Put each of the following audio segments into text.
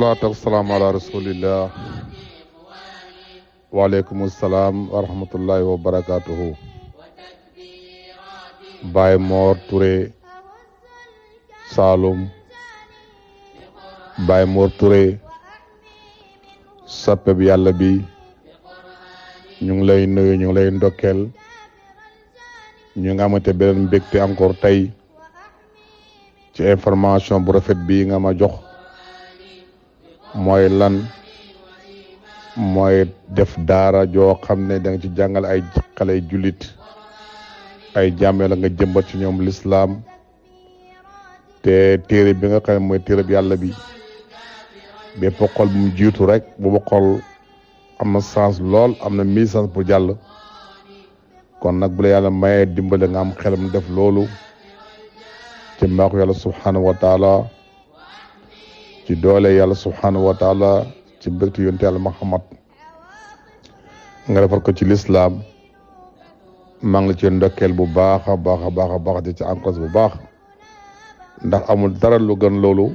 wasalaatu wasalaamu ala rasulillah waaleykum salaam wa rahmatullahi wa barakatuhu. Baye Mor Touré Saloum, Baye Mor Touré sappe bi yàlla bi ñu ngi lay nuyu, ñu ngi lay ndokkeel, ñu nga amate beneen mbégte encore tey ci information bu rafet bii nga ma jox. mooy lan? mooy def daara joo xam ne da nga ci jàngal ay xale jullit, ay jàmme la nga jëmbat ci ñoom lislaam, te téere bi nga xam ne mooy téere bi yàlla bi bépp xol bu mu jiitu rek boobu xol am na sens lool, am na mille sens pour jàll. kon nag bu la yàlla mayee dimbale nga am xelam def loolu ci mbaaxu yàlla subhanahu wa taala, ci doole yàlla subhanahu wa taala, ci mbégte yonte yàlla Muhammad nga defar ko ci lislaam, maa ngi la ci ndokkeel bu baax a baax a baax a baax di ci encourage bu baax, ndax amul dara lu gën loolu.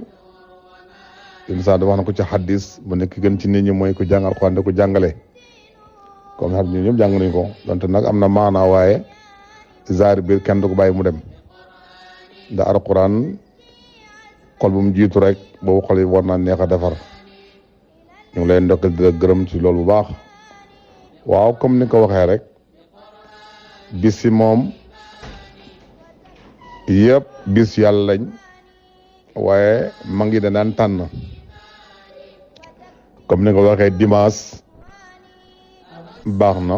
insaan da wax na ko ci xaddis bu nekk gën ci nit ñi mooy ku jàngal Alxuraan ku jàngale, comme xam ñu ñëpp jàng nañu ko donte nag am na maanaa, waaye zaar biir kenn du ko bàyyi mu dem, ndax Alxuraan xol bu mu jiitu rek boobu xol yi war naa neex a defar. ñu ngi lay ndokkal di la gërëm ci loolu bu baax. waaw comme ni nga ko waxee rek, bis yi moom yëpp bis yàlla lañ, waaye ma ngi daan tànn. comme ni nga ko waxee, dimanche baax na,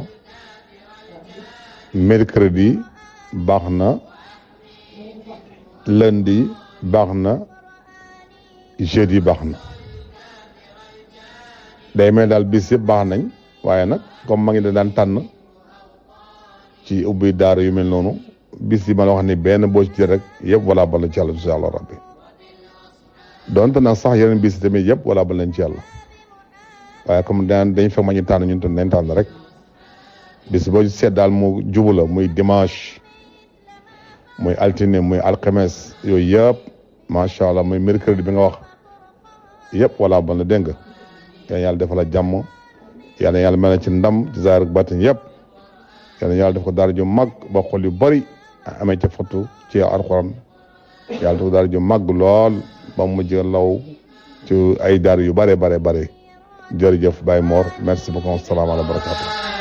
mercredi baax na, lundi baax na, jeudi baax na. day mel daal bis yëpp baax nañ, waaye nag comme ma ngi daan tànn ci ubbi daara yu mel noonu, bis yi ma la wax ni benn boo ci jël rek yëpp wala bala ci yàlla insha Allah rabbi. donte nag sax yeneen bis tamit yëpp wala bal nañ ci yàlla, waaye comme dañ fekk ma ñu tànn ñun tam nañ tànn rek. bis boo ci seet daal mu jubu la, muy dimanche, muy altine, muy alxames, yooyu yëpp macha allah, muy mercredi bi nga wax yëpp wala bal na. dégg nga yàlla defal la jàmm, yàlla mel na ci ndam ci zaahir ak baatin yëpp. yàlla def ko daara ju mag ba xol yu bari amee ca fotu ci Alxuraan. yàlla def ko daara ju mag lool ba mujj law ci ay daara yu bare. jërëjëf Baye Mor, merci beaucoup, salaam wa barakaatu.